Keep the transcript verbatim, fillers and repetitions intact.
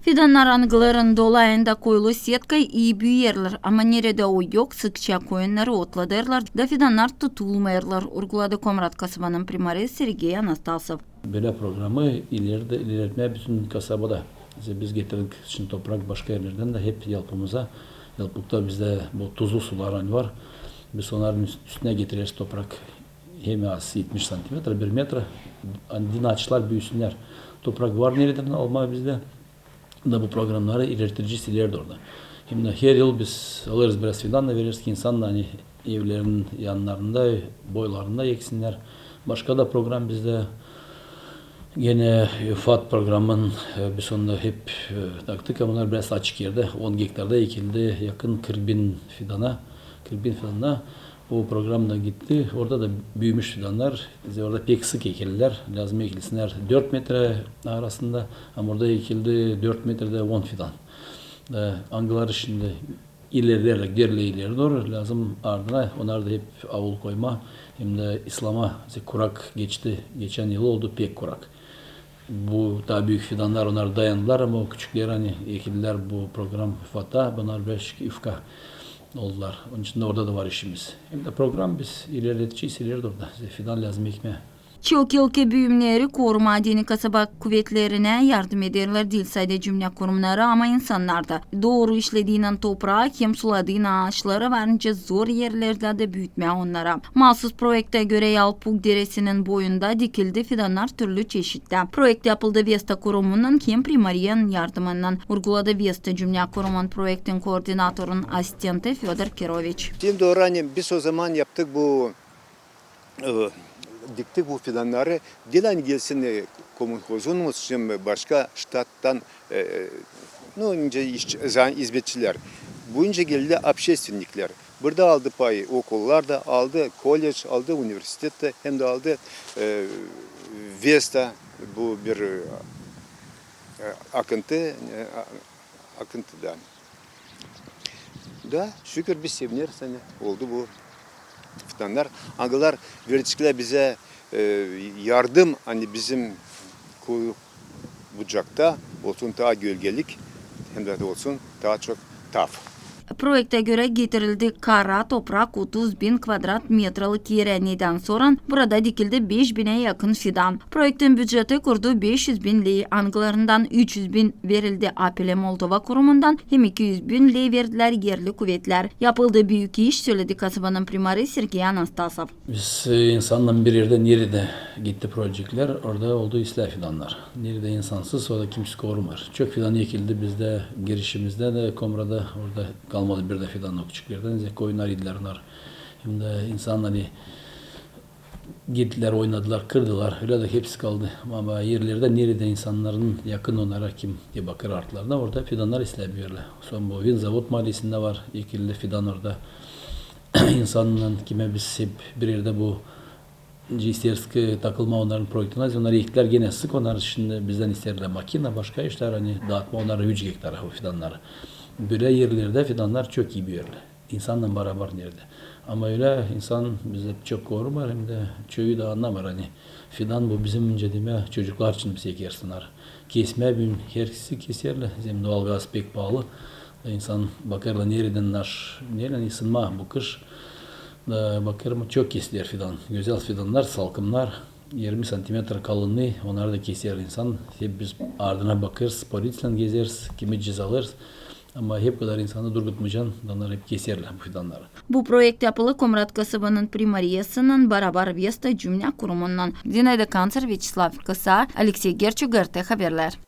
Fidannar, angıların dolayında koyulu setka, ii büüyerlär, ama neredä o yok, sıkça koyunnarı otladêrlar da fidannar tutulmêêrlar, urguladı Komrat kasabanın primarı Sergey Anastasov. Bölä programı ileri-, ilerletmää bütün kasabada. Biz getirdik şindi toprak başka erlerdän dä hep yalpımıza. Yalpıkta bizdä bu tuzlu sular ani var. Biz onnarın üst-, üstünä getireriz toprak. Hem az etmiş santimetra, bir metra. Ani açılar büüsünnär. Toprak var neredän almaa bizdä. Da bu programnarı ilertecez ileri dooru da. Hem dä her yıl biz alêrız biraz fidan da vereriz ki, insan da ani evlerinin yannarında, boylarında eksinnär. Başka da program bizdä, genä FAD programın, e, biz onu hep, e, taktık, ama onnar biraz açık erdä. On gektarda ekildi yakın kırk bin fidana, kırk bin fidana. O program da gitti. Orada da büümüş fidannar. Bizdä orada pek sık ekillär. Lääzım ekilsinnär dört metra arasında. Ama orada ekildi dört metrada on fidan. E, angıları şindi ileri, derli ileri dooru. Lääzım ardına, onnar da hep aul koymaa. Hem dä ıslama, kurak geçti. Geçän yılı oldu pek kurak. Bu taa büük fidannar, onnar dayandılar, ama o küçükleri, ani ekildilär bu program FAD-a, bunnar birazcık yufka oldular. Onun için dä orada da var işimiz. Hem dä program biz ilerletecez ileri dooru da. Fidan lääzım ekmää. Çok yılkı büümneri korumaa deyni kasaba kuvetlerinä yardım ederlär diil sade cümlä kurumunarı, ama insannar da. Dooru işlediynän topraa hem suladıynan aaşları var nicä zor erlerdä dä büütmää onnarı. Maasuz proektä görä Yalpuk deresinin boyunda dikildi fidannar türlü çeşittär. Proekt yapıldı Vesta kurumunnan hem primariyanın yardımınnan, urguladı Vesta cümlä kurumun proektin koordinatorunun asistenti Födor Kiroviç. Hem dooru, ani biz o zaman yaptık bu, e, diktik bu fidannarı. Diil ani gelsin, e, komunhozun olsun, başka ştattan, e, e, nu, nicä işçi, za-, izmetçilär. Bu nicä geldi opşeственниклär. Burada aldı pay okullar da, aldı kolledž, aldı universitet dä, hem dä aldı, e, Vesta, bu bir, e, akıntı, e, a-, akıntı da. Da, şükür, biz sevineriz, ani oldu bu fidannar. Angılar verdilär bizä, e, yardım, ani bizim koyu bucakta olsun taa gölgelik, hem dä olsun taa çok tav. Proektä görä getirildi kara toprak otuz bin kvadrat metralık erä, nedän soran burada dikildi beş binä yakın fidan. Proektin büceti kurdu beş üz bin ley, angılarından üç üz bin verildi APL Moldova kurumundan, hem iki üz bin ley verdilär erli kuvetlär. Yapıldı büük iş, söledi kasabanın primarı Sergey Anastasov. Biz, e, insannan bir erdä, neredä gitti proektler, orada oldu islää fidannar. Neredä insansız, orada kimsä korumêêr. Çok fidan ekildi bizdä, girişimizdä dä, Komrada, orada kalmadı bir dä fidan o küçüklerdän, koyunnar iedilär onnar. Hem dä insannar, ani gittilär, oynadılar, kırdılar, ölä dä hepsi kaldı. Ama erlerdä, neredä insannarın yakın onnara, kim te bakêr artlarına, orada fidannar islää büüyerlär. Son bu Vinzavod maalesindä var, ekildi fidan orada. İnsannan, kimä biz hep bir erdä bu nicä isteeriz ki takılmaa onnarın proektinä, onnar ektilär genä sık, onnar şindi bizdän isteerlär makina, başka işlär, ani daatmaa onnarı üç gektara o fidannarı. Bölä erlerdä fidannar çok ii büüyerlär. İnsannan barabar neredä. Ama ölä insan bizdä çok korumêêr, hem dä çoyu da annamêêr, ani fidan bu bizim, nicä demää, çocuklar için biz ekeriz onnarı. Kesmää büün herkezi keserlär, zerä doğal gaz pek paalı. İnsan bakêrlar, neredän naş, neredän ısınmaa bu kış. Da bakêrım, çok kesilär fidan. Gözäl fidannar, salkımnar, irmi santimetra kalınlıı, onnarı da keser insan. Hep biz ardına bakêrız, polisiyalan gezeriz, kimi cezalêêrız. Ama hep kadar insanı durgutmayacan, onnarı hep keserlär bu fidannarı. Bu proekt yapılı Komrat kasabanın primariyasınnan barabar Vesta cümlä kurumunnan. Zinaida Kantsar, Vyaçeslav Kısa, Aleksey Gerçuk, GRT Haberlär.